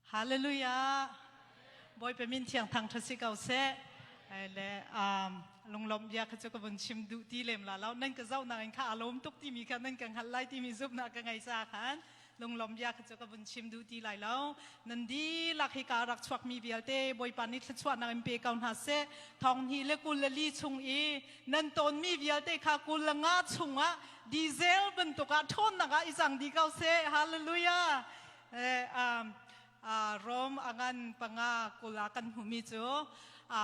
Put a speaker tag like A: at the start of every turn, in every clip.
A: Hallelujah. Bawipa min thiang thang tha si ko seh. Le um, lunglawmh bia kha cu ka vun chim duh ti lem la lo. Nan ka zoh nak in kha a lawm tuk timi kha nan ka hngalh lai timi zumhnak ka ngei ca khan lunglawmh bia kha cu ka vun chim duh ti lai lo. Nan dihlak hi ka rak chuakmi vialte Bawipa nih thluachuahnak in pe ko hna seh. Thong hnih le 24 chung i nan tawnmi vialte kha 25 chungah diesel bantuk ah ṭhawnnak ah i cang dih ko seh. Hallelujah. Rom a ngan panga kul ah kan hmuhmi cu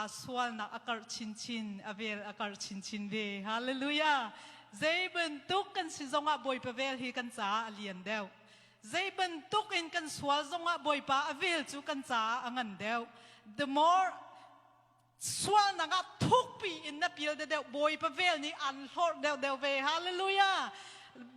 A: sualnak a karh chinchin, a vel a karh chinchin ve. Hallelujah. Zei bantuk kan si zongah Bawipa vel hi kan caah a lian deuh. Zei bantuk in kan sual zongah Bawipa a vel cu kan caah a ngan deuh. The more sualnak ah thukpi in na pil deuh Bawipa vel nih an hlorh deuh deuh ve. Hallelujah.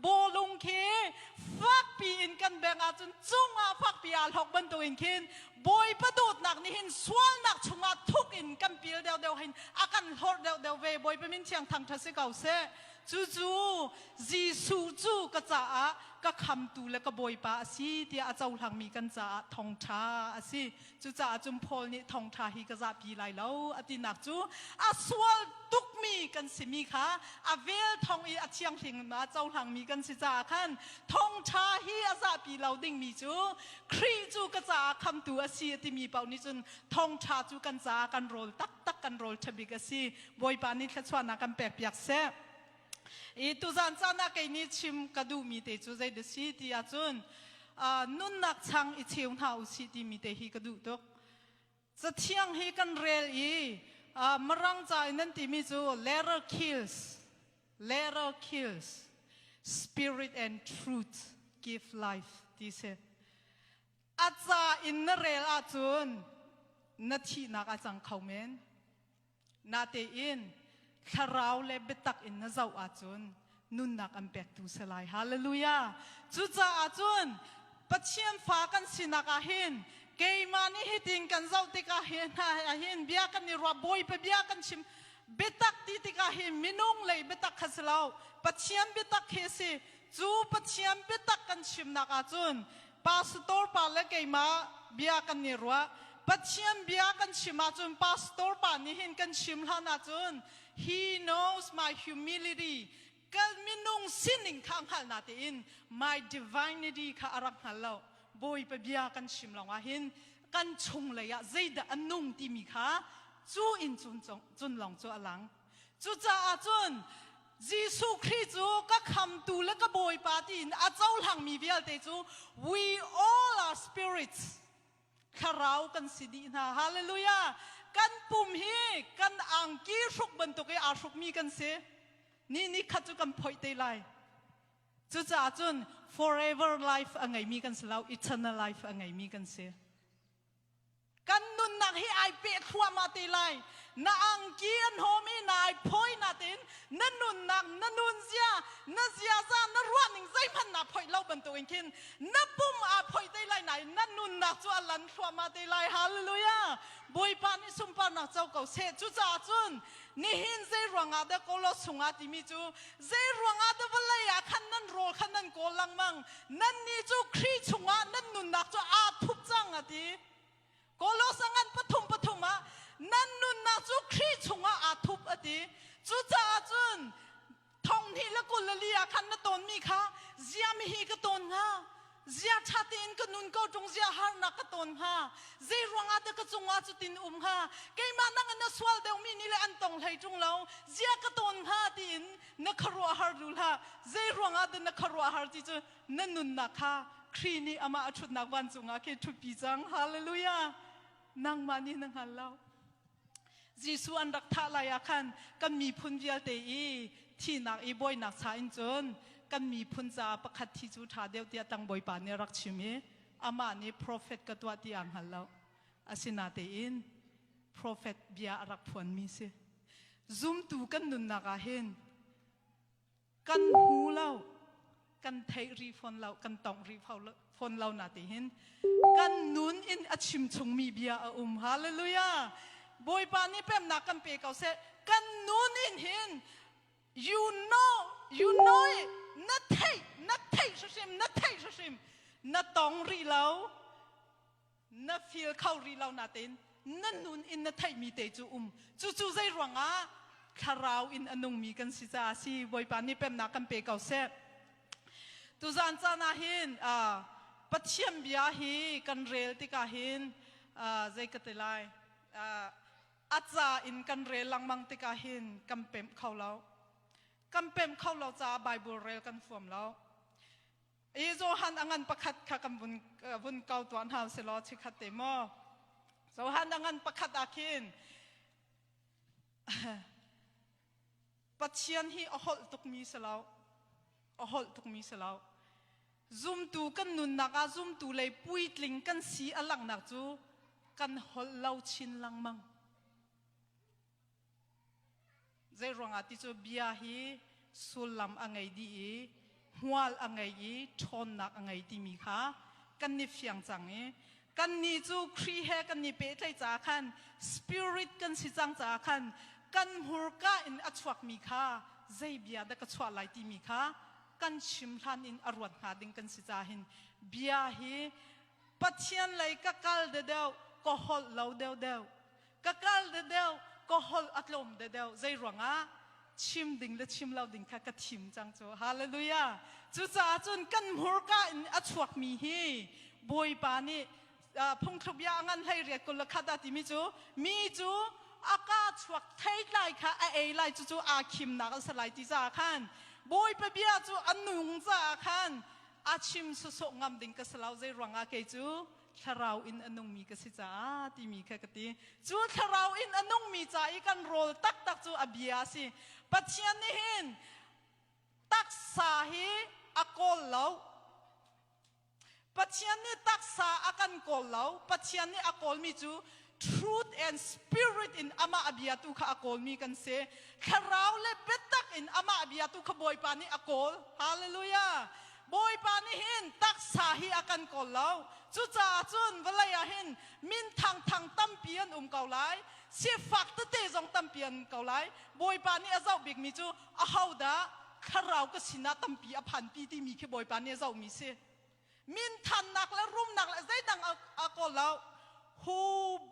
A: Bawlung khi fakpi in kan beng ahcun cungah fakpi aa hlok bantukin khin Bawipa dawtnak nih hin sualnak chungah thuk in kan pil deuh deuh hin a kan hlorh deuh deuh ve. Bawipa min thiang thangṭhat si ko seh. Cucu Jesuh cu ka caah ka khamtu le ka Bawipa a si tiah a cohlangmi kan caah thawngṭha a si. Cucaah cun Paul nih thawngṭha hi ka zahpi lai lo a tinak cu a sual tukmi kan simi kha a vel thong i a thianghlim a cohlangmi kan si caah khan thawngṭha hi a zahpi lo dingmi cu Khrih cu ka caah khamtu a si a timi paoh nih cun thawngṭha cu kan caah kan rawl taktak kan rawl ṭha bik a si. Bawipa nih thluachuahnak kan pekpiak seh. I tuzan caan ah kei nih chim ka duhmi te cu zei dah si ti ahcun nunnak chang i cheu hna u sih timi te hi ka duh tuk. Cathiang hi kan rel i Mirang ca in nan timi cu letter kills, letter kills, spirit and truth give life ti si. A ca in na rel ahcun na thihnak a cang kho men. Natein thlarau le biatak in na zoh ahcun nunnak an pektu si lai. Hallelujah. Cucaah cun Pathian fa kan sinak ah hin keimah nih hitin kan zoh tikah hin hin bia kan i ruah Bawipa bia kan chim biatak ti tikah hin minung lei biatak kha si lo Pathian biatak khi a si cu Pathian biatak kan chimnak ahcun pastor pa le keimah bia kan i ruah Pathian bia kan chim ahcun pastor pa nih hin kan chim hlan ahcun he knows my humility kan minung sining kha hngal na tein my divinity kha a rak hngal lo Bawipa bia kan chim lawngah hin kan chung lei ah zeidah a nung timi kha cu in cun cun lawng cu a lang Cucaah cun Jesuh Khrih cu ka khamtu le ka Bawipa tiin a cohlangmi vialte cu we all are spirits. Thlarau kan si dih hna. Hallelujah. Kan pum hi kan angki hruk bantuk i aa hrukmi kan si. Ni ni khat cu kan phoih te lai. Cucaah cun forever life a ngeimi kan si lo, eternal life a ngeimi kan si. Kan nunnak hi ai peh thluahmah te lai. Na angki an hawm i na ai phawi natin na nunnak, na nunzia, na ziaza, na ruahning zeihmanh naa phoih lo bantukin khin na pum aa phoih te lai nain na nunnak cu a lan thluahmah te lai. Hallelujah! Bawipa nih sunparnak co ko seh. Cucaah cun nihin zei ruangah dah Kolos chungah timi cu zei ruangah dah vawlei ah khan nan rawl kha nan kawl lengmang nannih cu Khrih chungah nan nunnak cu aa thup cang a ti Kolos a ngan pathum pathum ah nan nunnak cu Khrih chungah aa thup a ti cucaah cun thong hnih le 24 ah khan na tawnmi kha zia mihi ka tawn hnga zia ṭha tein ka nun ko ṭung zia harnak ka tawn hnga zei ruangah dah ka cungah cutin um hnga keimah nang in na sual deuhmi nih le an tong hlei ṭung lo zia ka tawn hnga tiin na khuaruahhar duh hlah zei ruangah dah na khuaruahhar ti cu na nunnak kha Khrih nih amah a ṭhutnak vancung ah khin ṭhutpi cang hallelujah nangmah nih na hngal lo Jesuh an rak thah lai ah khan kan miphun vialte i thihnak i bawinak cha in cun kan miphun caah pakhat thi cu ṭha deuh tiah tlangbawipa nih a rak chim i amah nih profet ka tuah ti aa hngal lo. Asinatein profet bia a rak phuanmi si. Zumtu kan nunnak ah hin kan hmu lo kan theih rih fawn lo kan tongh rih fawn lo na ti hin kan nun in a chim chungmi bia a um hallelujah bawipa nih pemnak kan pe ko seh kan nun in hin you know you know it na theih na theih hrim na theih hrim na tong rih lo. Na feel kho rih lo natein na nun in na theihmi te cu um. Cucu zei ruangah thlarau in a nungmi kan si caah si Bawipa nih pemnak kan pe ko seh. Tuzan caan ah hin Pathian bia hi kan rel tikah hin zei ka ti lai a ca in kan rel lengmang tikah hin kan pemh kho lo. Kan pemh kho lo caah Bible rel kan fuam lo. I Johan a ngan pakhat kha kan vun, vun kau tuah hna si law chikhat te maw. Johan a ngan pakhat ah khin Pathian hi a holh tukmi si lo. A holh tukmi si lo. Zumtu kan nunnak ah zumtu lei puitling kan si a langhnak cu kan holh lo chin lengmang. Zei ruangah ti cu bia hi sullam a ngei dih i hmual a ngei i ṭhawnnak a ngei timi kha kan ni fiang cang i kannih cu Khrih he kan ni pehtlaih caah khan spirit kan si cang caah khan kan hmurka in a chuakmi kha zei bia dah ka chuah lai timi kha kan chim hlan in a ruat hnga ding kan si caah hin bia hi Pathian lei ka kal deuh ka holh lo deuh deuh ka kal deuh ka holh a tlawm deuh zei ruangah chim ding le chim lo ding kha ka thim cang cu hallelujah cucaah cun kan hmurka in a chuakmi hi bawipa nih phungthluk bia a ngan hlei riat kul le khat a timi cu mi cu a ka chuak theitlai kha a ei lai cucu aa khimnak a si lai ti caah khan bawipa bia cu a nung caah khan a chim sawsawh ngam ding ka si lo zei ruangah kei cu thlarau in a nungmi ka si caah timi kha ka ti. Cu thlarau in a nungmi ca i kan rawl taktak cu a bia a si. Pathian nih hin taksa hi a kawl lo. Pathian nih taksa a kan kawl lo. Pathian nih a kawlmi cu truth and spirit in amah a bia tu kha a kawlmi kan si. Thlarau le biatak in amah a bia tu kha Bawipa nih a kawl. Hallelujah. Bawipa nih hin taksa hi a kan kawl lo. Cucaah cun vawlei ah hin min thangthang tampi an um ko lai. Sifak tete zong tampi an um ko lai. Bawipa nih a zoh bikmi cu ahodah thlarau ka sinah tampi a phanpi timi khi Bawipa nih a zohmi si. Minthannak le rumnak le zeidang a kawl lo. Who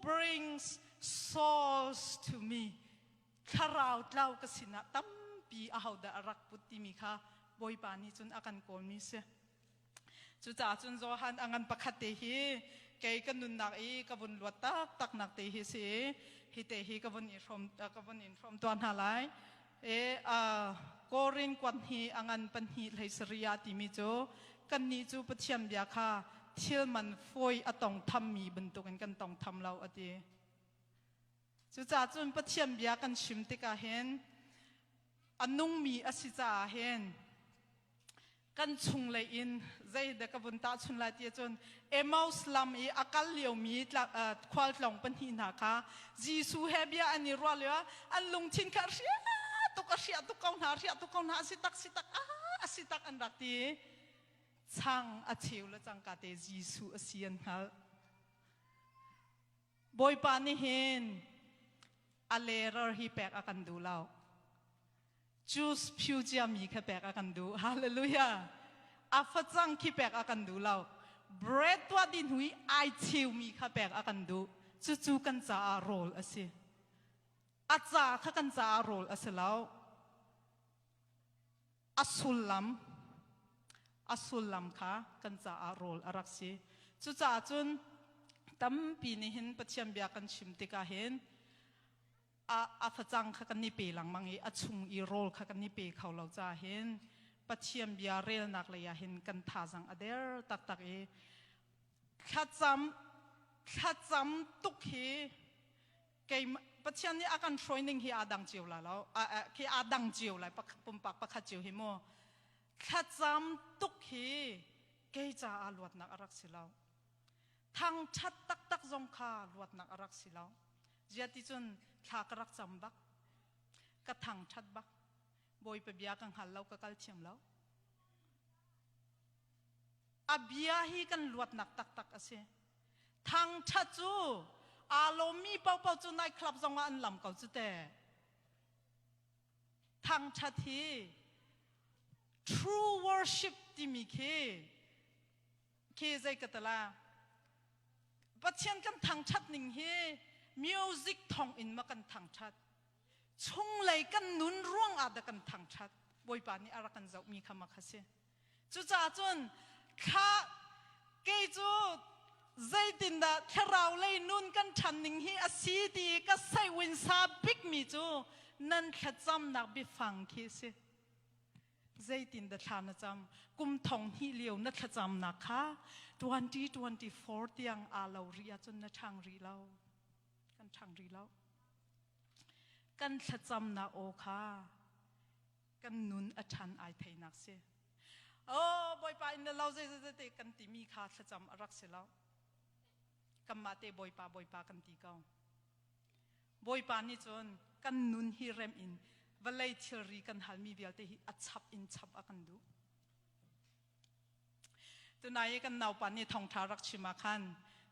A: brings souls to me? Thlarau tlau ka sinah tampi ahodah a rak put timi kha Bawipa nih cun a kan kawlmi si. Cucaah cun Johan a ngan pakhat te hi kei ka nunnak i ka vun luat taktak nak te hi si hi te hi ka vun i hrawm ka vun in hrawm tuah hna lai. E Korin kuat hi a ngan pahnih hlei sarih ah timi cu kannih cu Pathian bia kha thil man fawi a tong thammi bantukin kan tong tham lo a ti. Cucaah cun Pathian bia kan chim tikah hin a nungmi a si caah hin kan chunglei in zei dah ka vun tahchun lai ti ahcun Emmaus lam i a kal liomi khualtlawng pahnih hna kha Jesuh he bia an i ruah lio ah an lungthin kha hria tuk a hria tuk ko hna hria tuk ko hna a si tak si tak a si tak an rak ti chang a cheu le cangka te Jesuh a si an hngalh Bawipa nih hin a lerer hi pek a kan duh lo. Juice phu ciami kha pek a kan duh. Hallelujah. A facang khi pek a kan duh lo. Bread tuah dih hnu i ai cheumi kha pek a kan duh. Cucu kan caah rawl a si. A ca kha kan caah rawl a si lo. A sullam a sullam kha kan caah rawl a rak si. Cucaah cun tampi nih hin Pathian bia kan chim tikah hin a, a facang kha kan i pe lengmang i a chung i rawl kha kan i pe kho lo caah hin Pathian bia relnak lei ah hin kan thazang a der taktak i thlacam thlacam tuk hi kei Pathian nih a kan hruai ning hi aa dang cio la lo khi aa dang cio lai pumpak pakhat cio hi mu thlacam tuk hi kei caah luatnak a rak si lo thangthat taktak zong kha luatnak a rak si lo zia ti cun thla ka rak cam bak ka thangthat bak bawipa bia ka hngal lo ka kal thiam lo A bia hi kan luatnak taktak a si. Thangṭhat cu aa lawmmi paohpaoh cu night club zongah an lam ko cu te. Thangṭhat hi true worship timi khi khi zei ka tala. Pathian kan thangṭhat ning hi music thawng in ma kan thangṭhat. Chunglei kan nun ruang ah dah kan thangṭhat. Bawipa nih a rak kan zohmi kha ma kha si. Cucaah cun thla kei cu zeitindah thlarau lei nun kan ṭhan ning hi a si ti ka saiwinsa bikmi cu nan thlacamnak biafang khi a si. Zeitindah thla na cam? Kum thong hnih lio na thlacamnak kha 2024 tiang aa lo rih ahcun na ṭhang rih lo. Kan ṭhang rih lo. Kan thlacamnak aw kha kan nun a ṭhan ai theinak si. Oh, Bawipa in na lo zei zei te kan timi kha thlacam a rak si lo. Kanmah te Bawipa Bawipa kan ti ko. Bawipa nih cun kan nun hi rem in vawlei thilri kan halmi vialte hi a chap in chap a kan duh. Tunai i kan naupa nih thawngṭha rak chim ah khan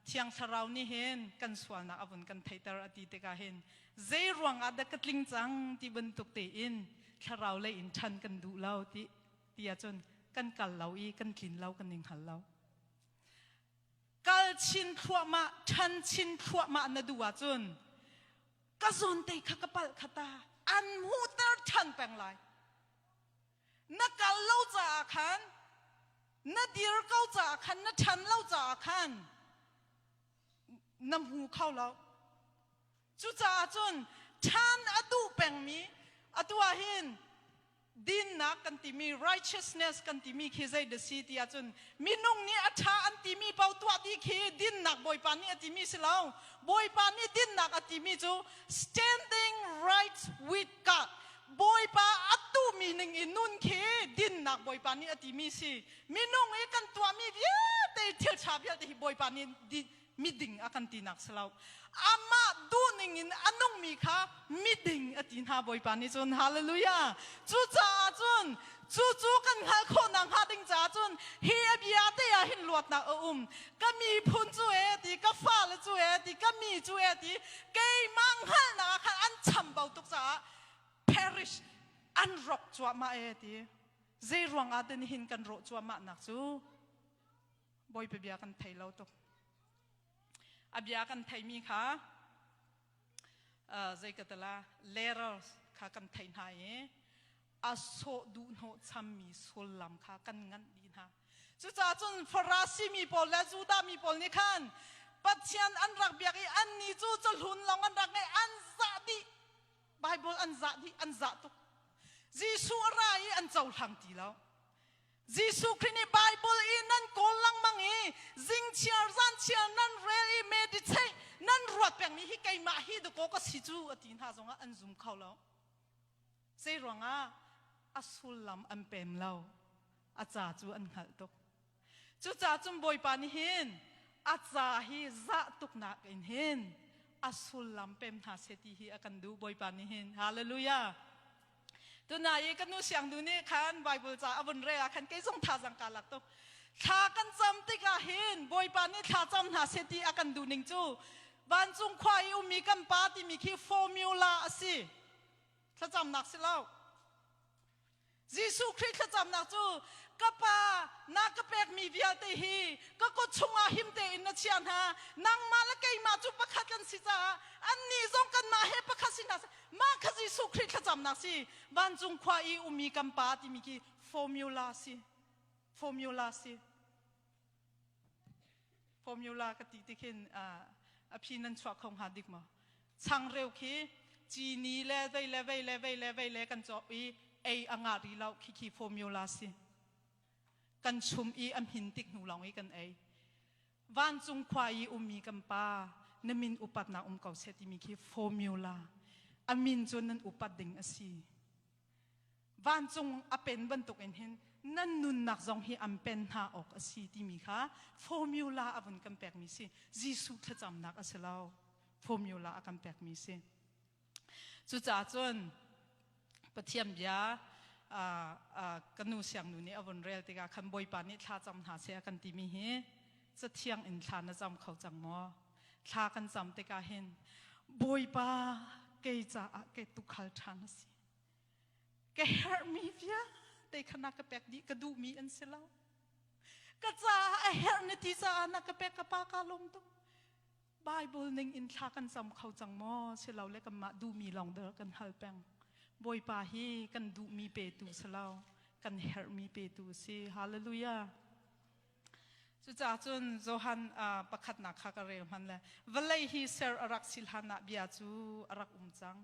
A: Thiang Thlarau nih hin kan sualnak a vun kan theihter a ti tikah hin zei ruangah dah ka tling cang ti bantuk tein thlarau lei in ṭhan kan duh lo ti ti ahcun kan kal lo i kan tlin lo kan i hngal lo. Kal chin thluahmah, ṭhan chin thluahmah na duh ahcun ka zawn te kha ka palh kha ta an hmuhter ṭhan peng lai. Na kal lo caah khan, na dir ko caah khan, na ṭhan lo caah khan na hmu kho lo. Cucaah cun ṭhan a duh pengmi atu ah hin dinnak kan timi righteousness kan timi khi zei da si ti ahcun minung nih a ṭha an timi paoh tuah dih khi dinnak Bawipa nih a timi si lo. Bawipa nih dinnak a timi cu standing right with God. Bawipa a duhmi ning in nun khi dinnak Bawipa nih a timi si. Minung i kan tuahmi vialte thil ṭha vialte hi Bawipa nih miding a kan tinak si lo. Amah duhning in a nungmi kha miding a ti hna Bawipa nih cun hallelujah. Cucaah cun cucu kan hngalh khawhnak hnga ding caah cun hi a bia te ah hin luatnak a um. Ka miphun cu e ti, ka fale cu e ti, ka mi cu e ti, keimah hngalhnak ah khan an chambau tuk caah perish an rawk cuahmah e ti. Zei ruangah dah nihin kan rawh cuahmah nak cu Bawipa bia kan thei lo tuk. A bia kan theimi kha zei ka tala letters kha kan thei hna i a sawh duh hnawh chammi sullam kha kan nganh dih hna. Cucaah cun Farasi mi pawl le Judah mi pawl nih khan Pathian an rak biak i annih cu cahlun lawng an rak ngei an zah dih. Bible an zah dih an zah tuk. Jesuh a ra i an cohlang ti lo. Jesuh Khrih nih Bible i nan kawl lengmang i zingchiar zanchiar nan rel i meditate nan ruat pengmi hi keimah hi dakaw ka si cu a ti hna zongah an zum kho lo. Zei ruangah a sullam an pem lo. A ca cu an hngalh tuk. Cucaah cun Bawipa nih hin a ca hi zah tuknak in hin a sullam pem hna seh ti hi a kan duh Bawipa nih hin. Hallelujah. Tunai i ka nu siangnu nih khan Bible ca a vun rel ah khan kei zong thazang kaa lak tuk. Thla kan cam tikah hin Bawipa nih thla cam hna seh ti a kan duh ning cu vancung khua i ummi kan pa timi khi formula a si. Thlacamnak si lo. Jesuh Khrih thlacamnak cu ka pa na ka pekmi vialte hi ka kut chungah him tein na chia hna nangmah le keimah cu pakhat kan si caah annih zong kanmah he pakhat si hna seh mah kha Jesuh Khrih thlacamnak si vancung khua i ummi kan pa timi khi formula si formula si formula ka ti ti khin a phi nan chuah kho hnga dik maw changreu khi cini le vei le vei le vei le vei le kan cawk i ei a ngah rih lo khi khi formula si kan chum i a hmin tik hnu lawng i kan ei vancung khua i ummi kan pa na min upatnak um ko seh timi khi formula a min cu nan upat ding a si Vancung a pen bantukin hin nan nunnak zong hi an pen hna awk a si timi kha formula a vun kan pekmi si. Jesuh thlacamnak a si lo. Formula a kan pekmi si. Cucaah cun Pathian bia ka nu siangnu nih a vun rel tikah khan Bawipa nih thla cam hna seh a kan timi hi cathiang in thla na cam kho cang maw? Thla kan cam tikah hin Bawipa kei caah kei tukhal ṭha na si. Ka herhmi vialte kha na ka pek dih, ka duhmi an si lo. Ka caah a herh na ti caah na ka pek ka pa ka lawm tuk. Bible ning in thla kan cam kho cang maw? Silole kanmah duhmi lawng dah kan hal peng. Bawipa hi kan duhmi petu si lo, kan herhmi petu si. Hallelujah. Cucaah cun Johan pakhatnak kha ka rel hman le vawlei hi ser a rak si hlan ah bia cu a rak um cang.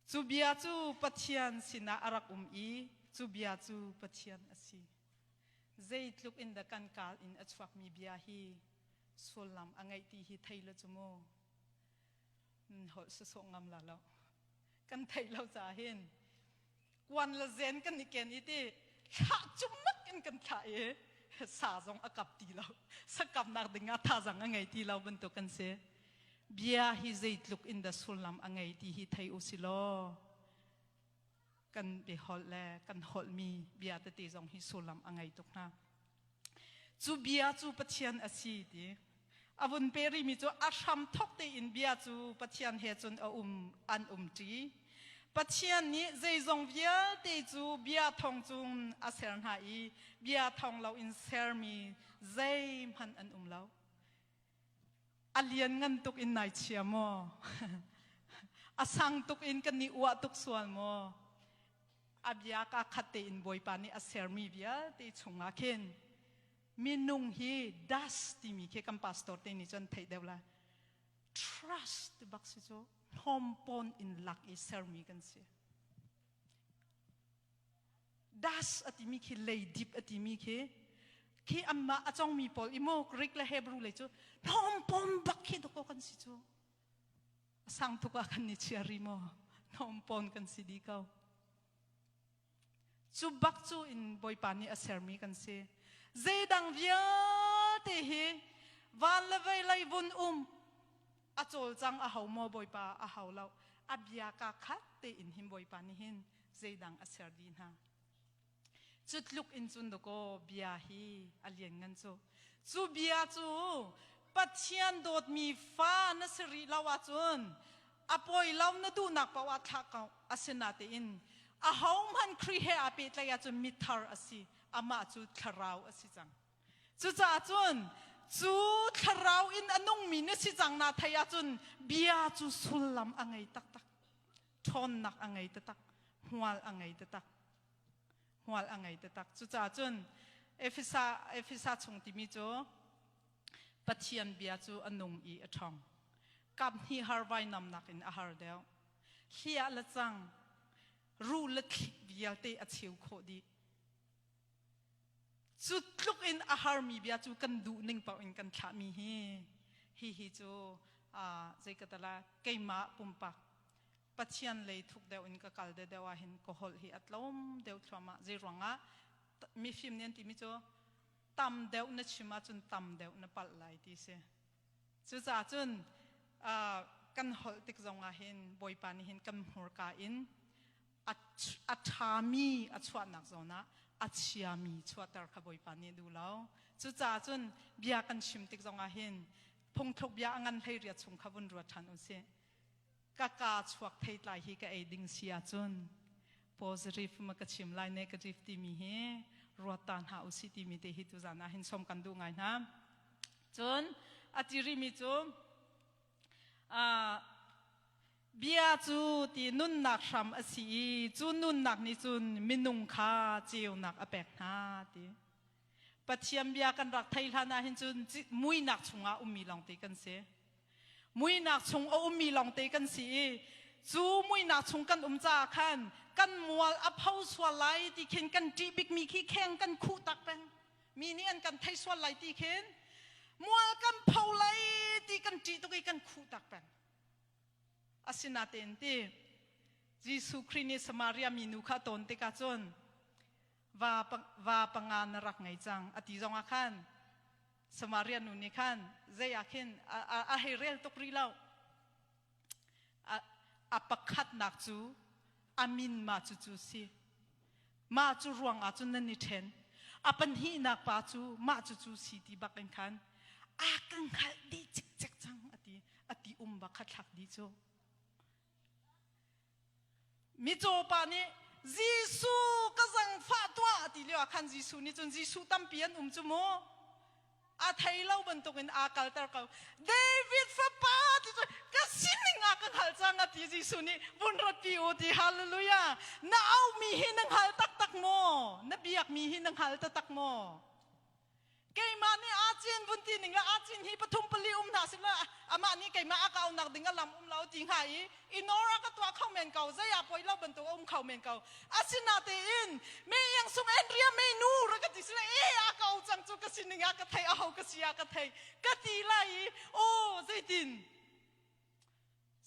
A: Cu bia cu Pathian sinah a rak um i cu bia cu Pathian a si. Zeitluk in dah kan kaal in a chuakmi bia hi sullam a ngeih ti hi thei lo cu mu. Holh sawsawh ngam la lo. Kan theih lo caah hin kuan le zen kan i ken i ti thlah cumak in kan thlah i sa zong a kap ti lo. Sakapnak ding ah thazang a ngei ti lo bantuk kan si. Bia hi zeitluk in dah sullam a ngei ti hi thei u si law kan biaholh le kan holhmi bia tete zong hi sullam a ngei tuk hna. Cu bia cu Pathian a si ti. A vun pe rimi cu a hram thok tein bia cu Pathian he cun a um an um ṭi. Pathian nih zeizong vialte cu bia thong cung a ser hna i bia thong loin sermi zeihmanh an um lo. A lianngan tuk in nai chia maw? A sang tuk in kan i uah tuk sual maw? A bia ka khat tein Bawipa nih a sermi vialte chungah khin minung hi dust timi khi kan pastor te nih cun theih deuh lai. Trust ti bak si cu hnawmpawn in lak i sermi kan si. Das a timi khi leidip a timi khi khi anmah a congmi pawl i mu Greek le Hebrew lei cu hnawmpawn bak khi dawkaw kan si cu. A sang tuk ah kan ni chia ri maw? Hnawmpawn kan si dih ko. Cu bak cu in Bawipa nih a sermi kan si. Zeidang vialte hi van le vei lei vun um a cawlcang a ho maw Bawipa a hau lo. A bia ka khat tein hin Bawipa nih hin zeidang a ser dih hna. Cu tluk in cun dakaw bia hi a lianngan cu. Cu bia cu Pathian dawtmi fa na si rih lo ahcun a pawi lo na duhnak paoh ah thlah ko. Asinatein ahohmanh Khrih he aa pehtlaih ahcun mithar a si. Amah cu thlarau a si cang. Cucaah cun cu thlarau in a nungmi na si cang na theih ahcun bia cu sullam a ngei taktak. Ṭhawnnak a ngei taktak. Hmual a ngei taktak. Hmual a ngei taktak. Cucaah cun Efesa, Efesa chung timi cu Pathian bia cu a nung i a ṭhawng. Kap hnih har vainamnak in a har deuh. Hliah le cang, ruh le thlik vialte a cheu khawh dih. Cu tluk in a harmi bia cu kan duh ning paoh in kan thlahmi hi hihi cu zei ka tala keimah pumpak Pathian lei thuk deuh in ka kal deuh deuh ah hin ka holh hi a tlawm deuh thluahmah. Zei ruangah mifim nih an timi cu tam deuh na chim ahcun tam deuh na palh lai ti si. Cucaah cun kan holh tik zongah hin Bawipa nih hin kan hmurka in a ṭhami a chuahnak zawn ah a chiami chuahter kha Bawipa nih duh lo. Cucaah cun bia kan chim tik zongah hin phungthluk bia a ngan 18 chung kha vun ruat ṭhan u sih. Ka kaa chuak theitlai hi ka ei ding si ahcun positive ma ka chim lai negative timi hi ruat ta hna u sih timi te hi tuzan ah hin som kan duh ngai hna. Cun a ti rihmi cu Bia cu ti nunnak hram a si i cu nunnak nih cun minung kha ceunak a pek hna ti. Pathian bia kan rak thei hlan ah hin cun muinak chungah ummi lawngte kan si. Muinak chung a ummi lawngte kan si i cu muinak chung kan um caah khan kan mual a pho sual lai ti khin kan ṭih bikmi khi kheng kan khuh tak peng. Mi nih an kan thei sual lai ti khin mual kan pho lai ti kan ṭih tuk i kan khuh tak peng. Asinain ti Jesuh Khrih nih Samaria minu kha a tawn tikah cun va, va panga na rak ngei cang a ti zongah khan Samaria nu nih khan zei ah khin a, a, a hei rel tuk rih lo. A, a pakhatnak cu a min ma cu cu si. Mah cu ruang ah cun nan i ṭhen. A pahnihnak pa cu mah cu cu si ti bak in khan a ka hngalh dih cikcek cang a ti. A ti um bak kha thlak dih cu. Micaw pa nih Jesuh ka zangfah tuah ti lio ah khan Jesuh nih cun Jesuh tampi an um cu mu. A thei lo bantukin aa kalter ko. David fapa ti cu ka sining ah ka hngal cang a ti. Jesuh nih vun ratpi u ti. Hallelujah. Na auhmi hi na hngal taktak maw? Na biakmi hi na hngal taktak maw? Keimah nih aa cin vun ti ning le aa cin hi pathum pali um hna sila amah nih keimah a ka aunak ding a lam um lo ti hnga i inor a ka tuah kho men ko, zei ah poi lo bantuk a um kho men ko. Asinatein me iang sung Andrea me nu ra ka ti sila e a ka au cang cu, ka sining ah ka thei, aho ka si ah ka thei ka ti lai i o zeitin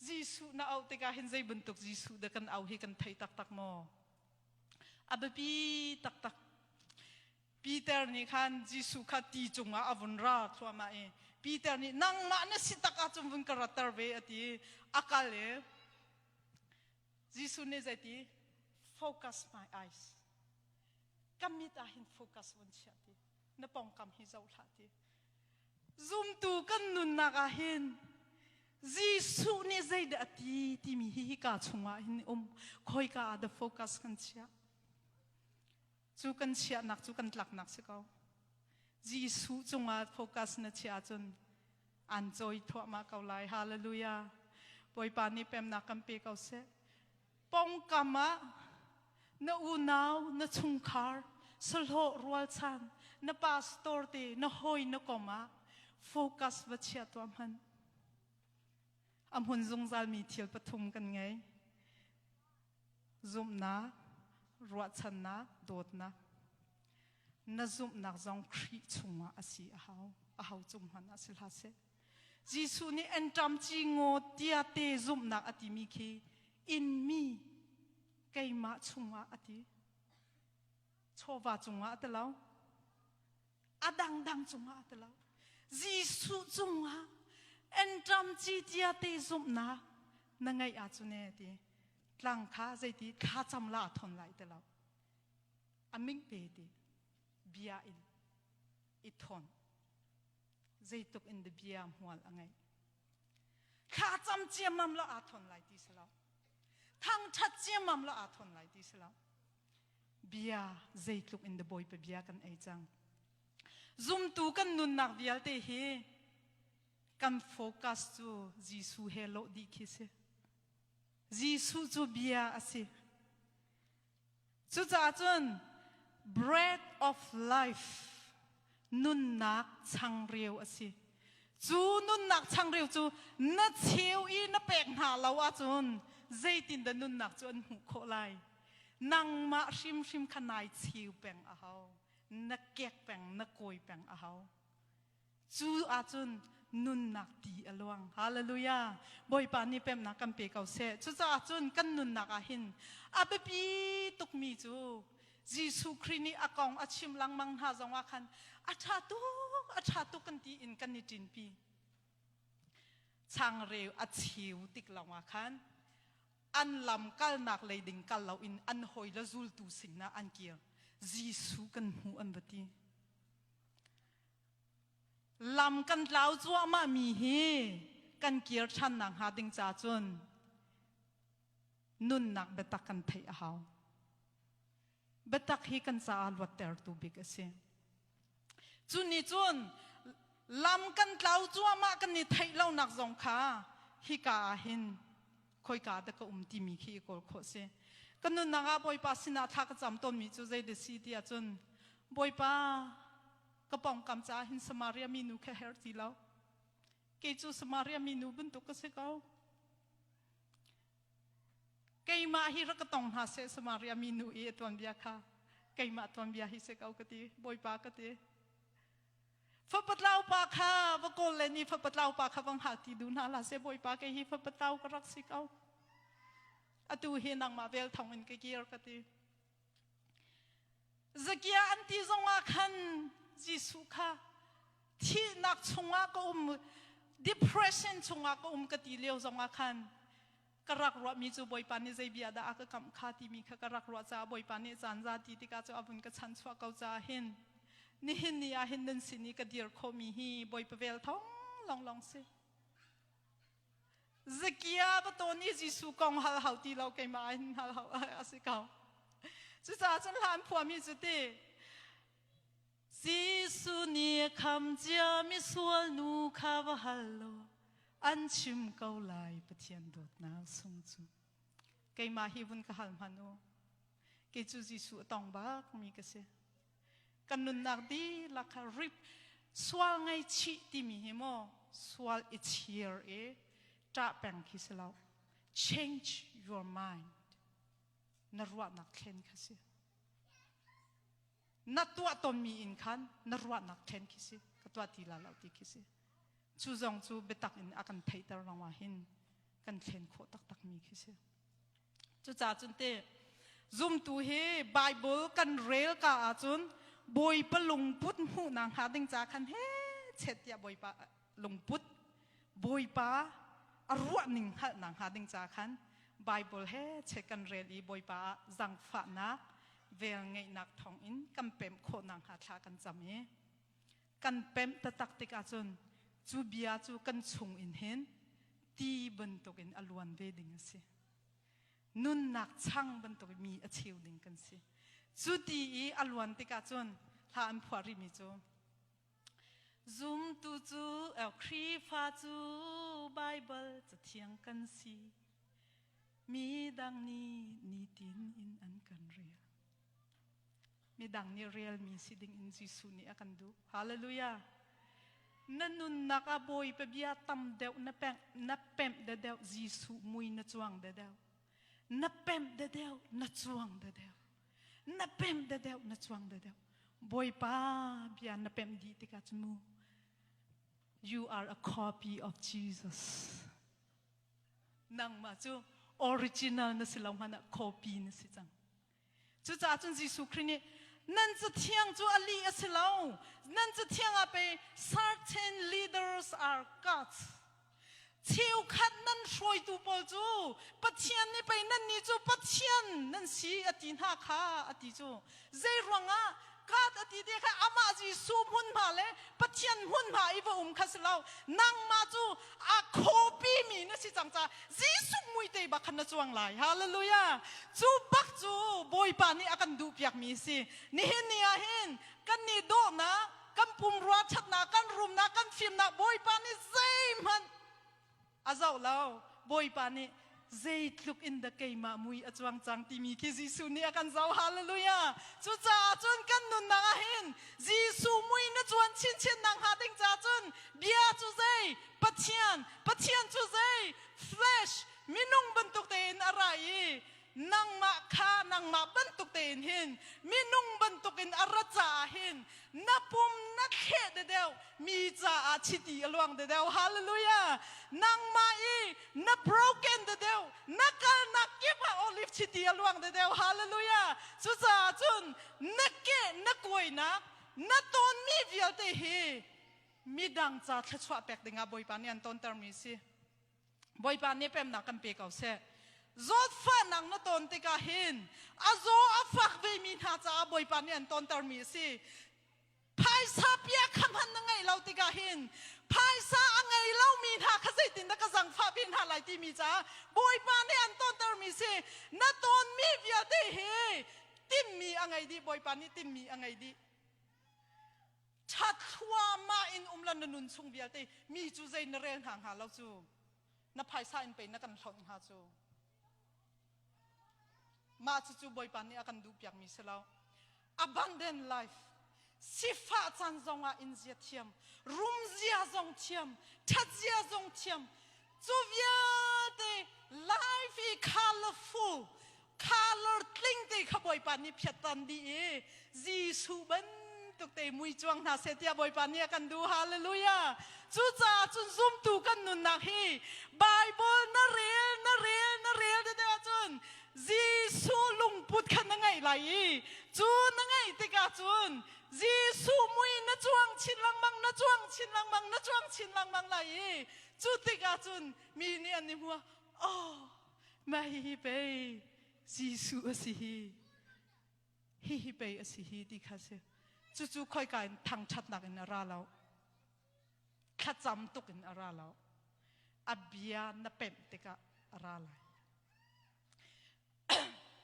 A: Jesuh na auh tikah hin zei bantuk Jesuh dah kan au hi kan thei taktak maw? A biapi taktak. Peter nih khan Jesuh kha ti cungah a vun ra thluahmah i Peter nih nangmah na si tak ahcun vun ka ratter ve a ti. A kal i Jesuh nih zeiti? Focus my eyes. Ka mit ah hin focus vun chiah ti. Na pawngkam hi zoh hlah ti. Zumtu kan nunnak ah hin Jesuh nih zeidah a ti timi hi hika chungah hin um. Khoika ah dah focus kan chiah? Cu kan chiahnak cu kan tlaknak si ko. Jesuh cungah focus na chiah ahcun an cawi thuahmah ko lai. Hallelujah. Bawipa nih pemnak kan pe ko seh. Pongkam ah na unau, na chungkhar, sahlawh rualchan, na pastor te, na hawi na kom ah focus va chia tuah hmanh. A hmun zungzal mi thil pathum kan ngei. Zumhnak, ruahchannak, dawtnak. Na zumhnak zong Khrih chungah a si a hau. A hau cung hmanh ah si hlah seh. Jesuh nih anṭam ci ngaw tia te zumhnak a timi khi inmi keimah chungah a ti. Chawva cungah a ti lo. A dangdang cungah a ti lo. Jesuh cungah anṭam ci tia te zumhnak na ngeih ahcun e ti. Tlang kha zeiti thlacam la thon lai ti lo. A ming pe ti bia in i thon. Zeituk in the bia hmual a ngeih. Thlacam ciammam lo aa thon lai ti si lo. Thangṭhat ciammam lo aa thon lai ti si lo. Bia zeitluk in the Bawipa bia kan ei cang. Zumtu kan nunnak vialte hi kan focus cu Jesuh he lawh dih khi si. Jesuh cu bia a si. Cucaah cun bread of life, nunnak changreu a si. Cu nunnak changreu cu na cheu i na pek hna lo ahcun zeitindah nunnak cu an hmuh khawh lai? Nangmah hrimhrim kha nai cheu peng a hau. Na kek peng, na kawi peng a hau. Cu ahcun nunnak ti a luang. Hallelujah. Bawipa nih pemnak kan pe ko seh. Cucaah cun kan nunnak ah hin a biapi tukmi cu Jesuh Khrih nih a kong a chim lengmang hna zong ah khan a ṭha tuk, a ṭha tuk kan ti in kan i ṭinpi. Changreu a cheu tik lawngah khan an lam kalnak lei ding kal loin an hawi le zultu sinah an kir. Jesuh kan hmuh an va ti. Lam kan tlau cuahmah mi hi kan kir ṭhan nakhnga ding ca cun nunnak biatak kan theih a hau. Biatak hi kan caah luattertu bik a si. Cu nih cun lam kan tlau cuahmah kan i theih lonak zong kha hika ah hin khoika dah ka um timi khi i kawl khawh si. Ka nunnak ah Bawipa sinah thla ka cam tawnmi cu zei dah si ti ahcun, Bawipa, ka pawngkam caah hin Samaria minu kha her ti lo. Kei cu Samaria minu bantuk ka si ko. Keimah hi rak ka tong hna seh Samaria minu i a tuanbia kha keimah tuanbia hi si ko ka ti, Bawipa ka ti. Fapatlau pa kha va kawl le ni fapatlau pa kha vang hal ti du hna la seh, Bawipa, kei hi fapatlau ka rak si ko. Atu hi nangmah vel thong in ka kir ka ti. Zakia an ti zongah khan Jesuh kha thihnak chungah ka um, depression chungah ka um ka ti lio zongah khan ka rak ruahmi cu Bawipa nih zei bia dah a ka kamh kha timi kha ka rak ruah caah Bawipa nih caan za ti tikah cu a vun ka chan chuah ko caah hin nihin ni ah hin nan sin i ka dir khawhmi hi Bawipa vel thong longlong si. Zakia va tawn i Jesuh kong hal hau ti lo, keimah hin hal hau a si ko. Cucaah cun hlan phuami cu ti Jesuh nih kham cia mi sual nu kha va hal law an chim ko lai Pathian dawtnak sung cu. Keimah hi vun ka hal hmanh u. Kei cu Jesuh a tong bak mi ka si. Kan nunnak dihlak kha rip sual ngaihchih timi hi maw sual i chir i ṭah peng khi si lo. Change your mind. Na ruahnak thlen kha si. Na tuah tawnmi in khan na ruahnak thlen khi si. Ka tuah ti la lo ti khi si. Cu zong cu biatak in a kan theihter lawngah hin kan thlen khawh taktakmi khi si. Cucaah cun te zumtu hi Bible kan rel ka ahcun Bawipa lungput hmuhnak hnga ding ca khan he chet tiah Bawipa lungput Bawipa a ruahning hngalhnak hnga ding ca khan Bible he chet kan rel i Bawipa ah zangfahnak velngeihnak thawngin kan pemh khawhnak hnga thla kan cam i kan pemh taktak tik ahcun cu bia cu kan chung in hin ti bantukin a luan ve ding a si. Nunnak chang bantuk mi a cheu ding kan si. Cu ti i a luan tikah cun hla an phuah rihmi cu zumtu cu Khrihfa cu Bible cathiang kan si. Mi dang nih nitin in an kan rel. Midang nih relmi si ding in Jesuh nih a kan duh. Hallelujah. Na nunnak ah Bawipa bia tam deuh na pemh na pemh deuh Jesuh mui na cuang deuh. Na pemh deuh na cuang deuh. Na pemh deuh na cuang deuh. Bawipa bia na pemh dih tikah cu mu you are a copy of Jesus. Nangmah cu original na si lo hmanh ah copy na si cang. Cucaah cun Jesuh Khrih nih nan cathiang cu a lih a si lo. Nan cathiang ah pei certain leaders are gods. Cheukhat nan hruaitu pawl cu Pathian nih pei nannih cu Pathian nan si a ti hna kha a ti cu. Zei ruangah God a ti te kha amah Jesuh hmunhma le Pathian hmunhma i va um kha si lo. Nangmah cu a copy mi na si cang caah Jesuh muite bak khan na cuang lai. Hallelujah. Cu bak cu Bawipa nih a kan duh piakmi si. Nihin ni ah hin kan nih dawhnak, kan pumrua ṭhatnak, kan rumnak, kan fimnak Bawipa nih zeihmanh a zoh lo. Bawipa nih zeitluk in dah keimah mui a cuang cang timi khi Jesuh nih a kan zoh. Hallelujah. Cucaah cun kan nunnak ah hin Jesuh mui na cuan chinchin nak hnga ding caah cun bia cu zei Pathian Pathian cu zei flesh minung bantuk tein a ra i nangmah kha nangmah bantuk tein hin minung bantukin a ra caah hin na pum na thleh dedeuh mi caah chiti a luang dedeuh hallelujah nangmah i na broken dedeuh na kalnak kip ah olive chiti a luang dedeuh hallelujah cucaah cun na ke na kuainak na tawnmi vialte hi midang ca thluachuah pek dingah Bawipa nih an tawntermi si Bawipa nih pemnak kan pe ko seh. Zawtfahnak na tawn tikah hin a zaw a fak vemi hna caah Bawipa nih an tawntermi a si. Phaisa pia kha hmanh na ngeih lo tikah hin phaisa a ngei lomi hna kha zeitindah ka zangfah ve hna lai timi caah Bawipa nih an tawntermi si. Na tawnmi vialte hi timmi a ngei dih Bawipa nih timmi a ngei dih. Ṭhat thluahmah in um la na nun chung vialte mi cu zei na rel hna hnga lo cu na phaisa in pei na kan hlonh hnga cu mah cucu Bawipa nih a kan duhpiakmi si lo abundant life sifah caan zongah in zia thiam rum zia zong thiam ṭhat zia zong thiam cu vialte life i colorful color tling te kha Bawipa nih phiattan dih i Jesuh bantuk te mui cuang hna seh tiah Bawipa nih a kan duh. Hallelujah. Cucaah cun zumtu kan nunnak hi Bible na rel na rel na rel te ahcun Jesuh lungput kha na ngeih lai i cu na ngeih tikah cun Jesuh mui na cuang chin lengmang na cuang chin lengmang na cuang chin lengmang lai i cu tikah cun mi nih an i hmu oh Mah hihi pei Jesuh a si hi. Hihi pei a si hi ti kha si. Cucu khoika in thangṭhatnak in a ra lo. Thlacam tuk in a ra lo. A bia na pemh tikah a ra lai.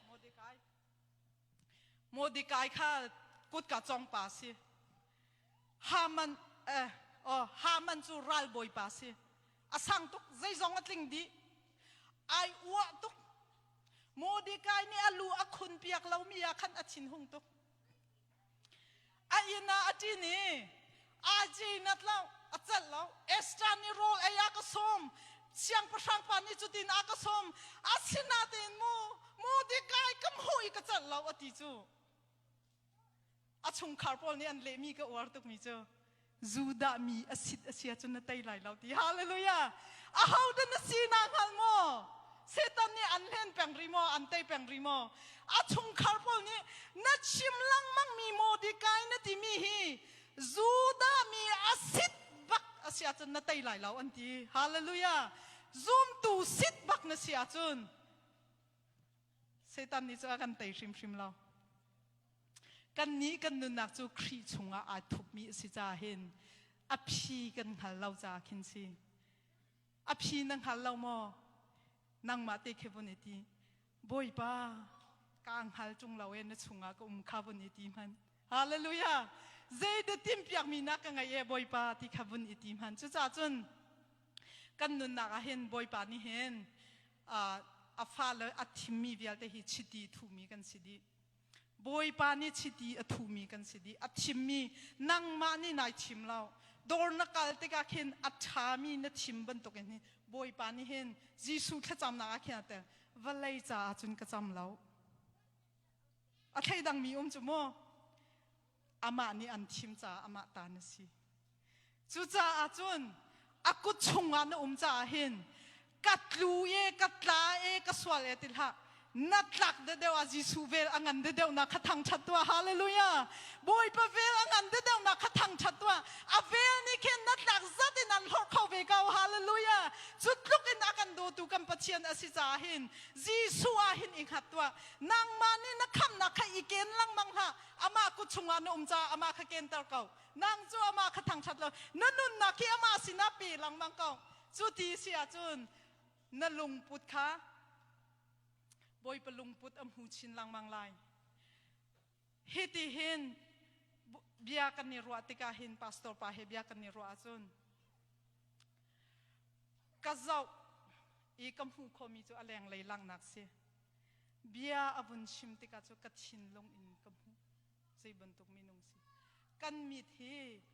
A: Mordecai. Mordecai kha kutka congpa si. Haman eh oh Haman cu ral bawipa si. A sang tuk, zeizong a tling dih. Ai uah tuk. Mordecai nih a lu a khun piak lomi ah khan a thinhung tuk. A inn ah a ṭin i aa nat lo, a celh lo. Esther nih rawl ei a ka sawm. Siangpahrang pa nih cutin a ka sawm. Asinain mu Mordecai ka hmuh i ka celh lo a ti cu. A chungkhar pawl nih an lehmi ka uar tukmi cu Judah mi a sit a si ahcun na tei lai lo ti. Hallelujah! Ahodah na si na hngal maw? Satan nih an hlen peng rih maw? An tei peng rih maw? A chungkhar pawl nih na chim lengmang mi Mordecai na timi hi Judah mi a sit bak a si ahcun na tei lai lo an ti. Hallelujah! Zumtu sit bak na si ahcun Satan nih cu a kan tei hrimhrim lo. Kannih kan nunnak cu Khrih chungah aa thupmi a si caah hin a phi kan hngal lo caah khin si. A phi na hngal lo maw? Nangmah te khi vun i ti. Bawipa, kaa hngal ṭung lo e na chungah ka um kha vun i ti hmanh. Hallelujah! Zeidah timhpiakmi na ka ngei e Bawipa ti kha vun i ti hmanh. Cucaah cun kan nunnak ah hin Bawipa nih hin a fale a thimmi vialte hi chiti thumi kan si dih. Bawipa nih chiti a thumi kan si dih. A thimmi nangmah nih nai thim lo. Dawr na kal tikah khin a ṭhami na thim bantukin hin Bawipa nih hin Jesuh thlacamnak ah khin a tel. Vawlei caah cun ka cam lo. A thleidangmi um cu maw? Amah nih an thim caah amah ta na si. Cucaah cun a kut chungah na um caah hin ka tlu e ka tla e ka sual e ti hlah na tlak deuh ah Jesuh vel a ngan deuh na kha thangṭhat tuah hallelujah Bawipa vel a ngan deuh na kha thangṭhat tuah a vel nih khin na tlak zat in an hlorh kho ve ko hallelujah cu tluk in a kan dawtu kan Pathian a si caah hin Jesuh ah hin i hngat tuah nangmah nih na khamnak kha i ken lengmang hlah amah kut chungah na um caah amah kha kenter ko nang cu amah kha thangṭhat lo na nunnak hi amah sinah pe lengmang ko cu ti si ahcun na lungput kha Bawipa lungput a hmu chin lengmang lai hi ti hin bia kan i ruah tikah hin pastor pa he bia kan i ruah ahcun ka zoh i ka hmuh khomi cu a lenglei langhnak si bia a vun chim tikah cu ka thinlung in ka hmuh zei bantuk minung si kan mit hi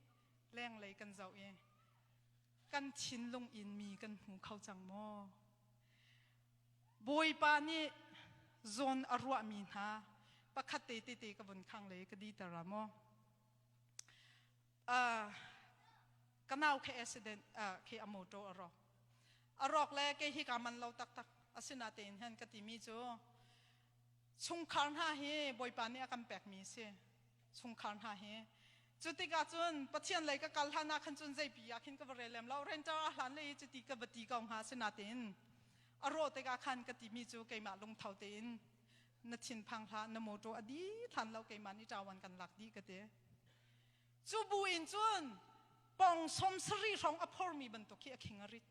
A: lenglei kan zoh i kan thinlung in mi kan hmu kho cang maw Bawipa nih zawn a ruahmi hna pakhat te tete ka vun khang le ka diter a maw ka nau khe accident khe a motor a rawk a rawk le ke hi ka man lo taktak asinatein hen ka timi cu Chungkhar hna hi Bawipa nih a kan pekmi a si. Chungkhar hna hi. Cu tikah cun Pathian lei ka kal hlan ah khan cun zeipi ah khin ka va rel lem lo. Renter a hlan le cuti ka va ti ko hnga sinatein a rawh tikah khan ka timi cu keimah lungtho tein na thinphang hlah na motor a di than lo keimah nih ṭawan kan lak dih ka ti. Cu bu in cun pong som sarih hrawng a phormi bantuk khi a khing a rit.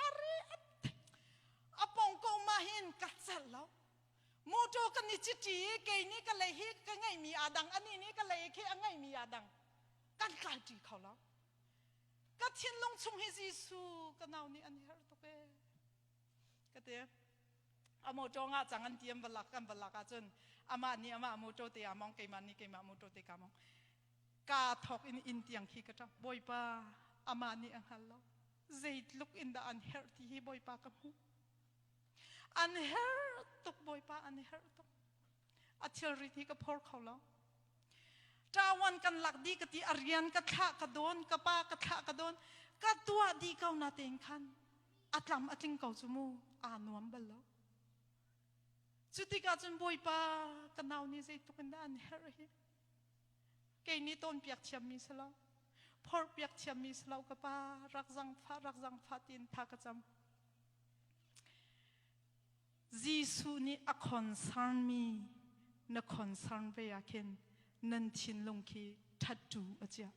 A: Are a pong ko ma hin ka celh lo. Motor kan i citi i kei nih ka lei hi ka ngeihmi aa dang, anih nih ka lei khi a ngeihmi aa dang. Kan tlaiṭi kho lo. Ka thinlung chung hi Jesuh ka nau nih an herh tuk ee. Ka ti. A motor ngah cang an ti an va lak kan va lak ahcun amah nih amah motor te aa mong keimah nih keimah motor te kaa mong. Kaa thawk in inn tiang khi ka ṭap. Bawipa amah nih a hngal lo. Zeitluk in dah an herh ti hi Bawipa ka hmuh. An herh tuk Bawipa an herh tuk. A thilrit hi ka phor kho lo. Ṭawan kan lak dih ka ti a rian ka thlah ka dawn ka pa ka thlah ka dawn ka tuah dih ko na tein khan a tlam a tling ko cu mu aa nuam bal lo. Cu tikah cun Bawipa ka nau nih zeitluk in dah an herh hi. Kei nih tawnpiak thiammi si lo. Phorhpiak thiammi si lo ka pa rak zangfah rak zangfah tiin tha ka cam. Jesuh nih a concern mi na concern ve ah khin nan thinlung khi ṭhatṭu a chiah.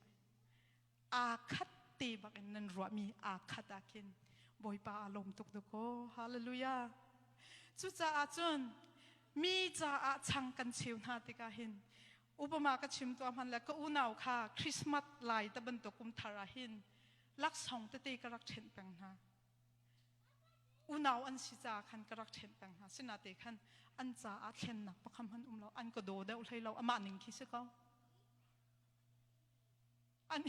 A: Aa khat te bak in nan ruahmi aa khat ah khin Bawipa aa lawm tuk dakaw. Hallelujah. Cucaah cun mi caah chang kan cheu hna tikah hin Upama ka chim tuah hman le ka unau kha Christmas lai te bantuk kum thar ah hin laksawng tete ka rak ṭhenh peng hna. Unau an si caah khan ka rak ṭhenh peng hna. Sinate khan an caah thlennak pakham han um lo, an ka daw deuh hlei lo, amah ning khi si ko. An,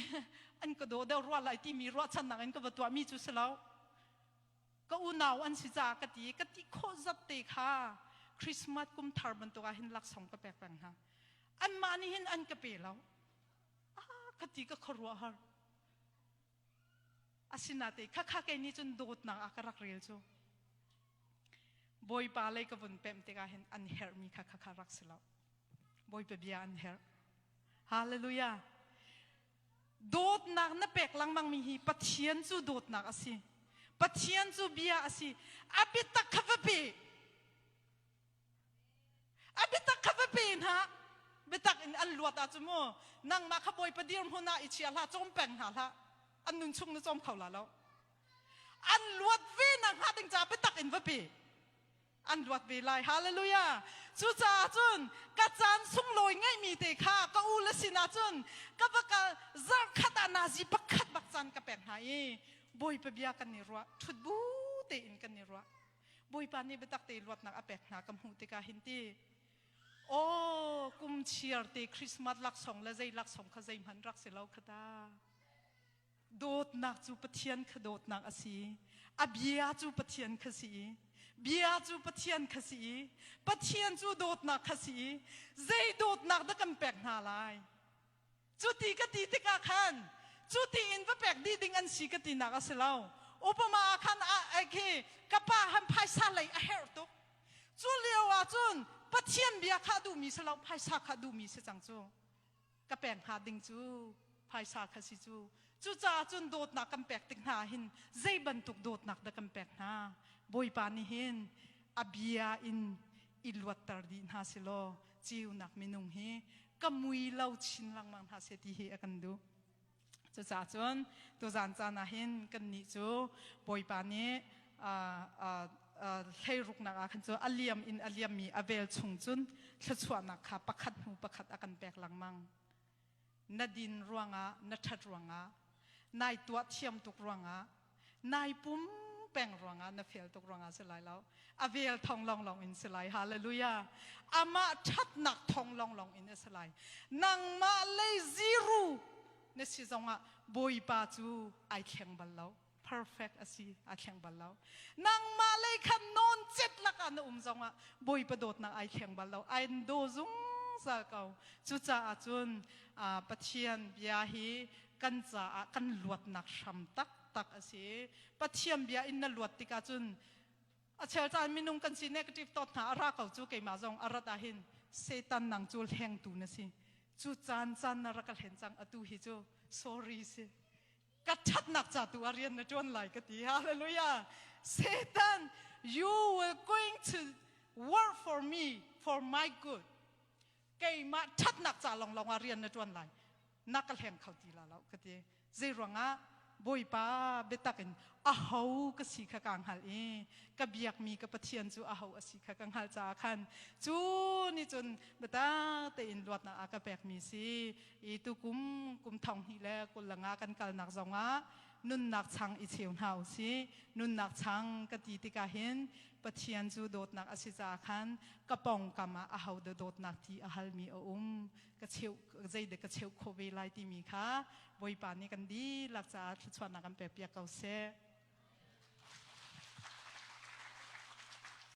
A: an ka daw deuh rua lai timi ruahchannak in ka va tuahmi cu si lo. Ka unau an si caah ka ti, ka ti khawh zat te kha Christmas kum thar bantuk ah hin laksawng ka pek peng hna. Anmah nih hin an ka pe lo. Ah, ka ti ka khuaruahhar. Asinate khakha kei nih cun dawtnak ah ka rak rel cu. Bawipa lei ka vun pemh tikah hin an herhmi kha khakha rak si lo. Bawipa bia an herh. Hallelujah. Dawtnak na pek lengmangmi hi Pathian cu dawtnak a si. Pathian cu bia a si. A biatak kha va pe. A biatak kha va pe hna. Biatak in an luat ahcun mu nangmah kha Bawipa dirhmun ah i chia hlah, cawm peng hna hlah. An nun chung na cawm kho la lo. An luat ve nak hnga ding caah biatak in va pe. An luat ve lai. Hallelujah. Cucaah cun ka caan sunglawi ngeihmi te kha ka u le sinah cun ka va kal zarhkhat ah nazi pakhat bak caan ka pek hna i Bawipa bia kan i ruah ṭhut bu tein kan i ruah. Bawipa nih biatak te luatnak a pek hna ka hmuh tikah hin ti aw kum chiar te Christmas laksawng le zei laksawng kha zeihmanh rak si lo kha ta. Dawtnak cu Pathian kha dawtnak a si. A bia cu Pathian kha si. Bia cu Pathian kha si. Pathian cu dawtnak kha si. Zei dawtnak dah kan pek hna lai? Cuti ka ti tikah khan cuti in va pek dih ding an si ka tinak a si lo. Upama ah khan a khi ka pa han phaisa lei a herh tuk. Cu lio ah cun Pathian bia kha duhmi si lo, phaisa kha duhmi si cang cu. Ka pek hnga ding cu phaisa kha si cu. Cucaah cun dawtnak kan pek tik hna hin zei bantuk dawtnak dah kan pek hna? Bawipa nih hin a bia in i luatter dih hna si law ceunak minung hi ka mui lo chin lengmang hna seh ti hi a kan duh. Cucaah cun tuzan caan ah hin kannih cu Bawipa nih hleiruknak ah khan cu a liam in a liammi a vel chung cun thluachuahnak kha pakhat hnu pakhat a kan pek lengmang. Na din ruangah, na ṭhat ruangah, nai tuah thiam tuk ruangah, nai pum peng ruangah, na fel tuk ruangah si lai lo. A vel thong lawnglawng in si lai. Hallelujah. Amah ṭhatnak thong lawnglawng in a si lai. Nangmah lei zero na si zongah Bawipa cu ai thleng bal lo. Perfect a si, a thleng bal lo. Nangmah lei khan nawn cet lakah na um zongah Bawipa dawtnak ai thleng bal lo. Ai daw zungzal ko. Cucaah cun Pathian bia hi kan caah kan luatnak hram taktak a si. Pathian bia in na luat tikah cun a chel caan minung kan si negative thought hna a ra ko cu keimah zong a rat ahhin Satan nang cu hlengtu na si. Cu caan caan na rak ka hlen cang atu hi cu sorry si. Ka ṭhatnak ca tu ah rian na ṭuan lai ka ti. Hallelujah. Satan, you will going to work for me for my good. Keimah ṭhatnak ca lawnglawng ah rian na ṭuan lai. Na ka hleng kho ti la lo ka ti. Zei ruangah Bawipa biatak in aho ka si kha kaa hngalh i ka biakmi ka Pathian cu aho a si kha ka hngalh caah khan cu nih cun biatak tein luatnak a ka pekmi si i tukum kum 2025 kan kalnak zongah nunnak chang i cheu hna u sih. Nunnak chang ka ti tikah hin Pathian cu dawtnak a si caah khan ka pawngkam ah aho dah dawtnak ti a halmi a um ka cheu zeidah ka cheu khawh ve lai timi kha Bawipa nih kan dihlak caah thluachuahnak kan pek piak ko seh.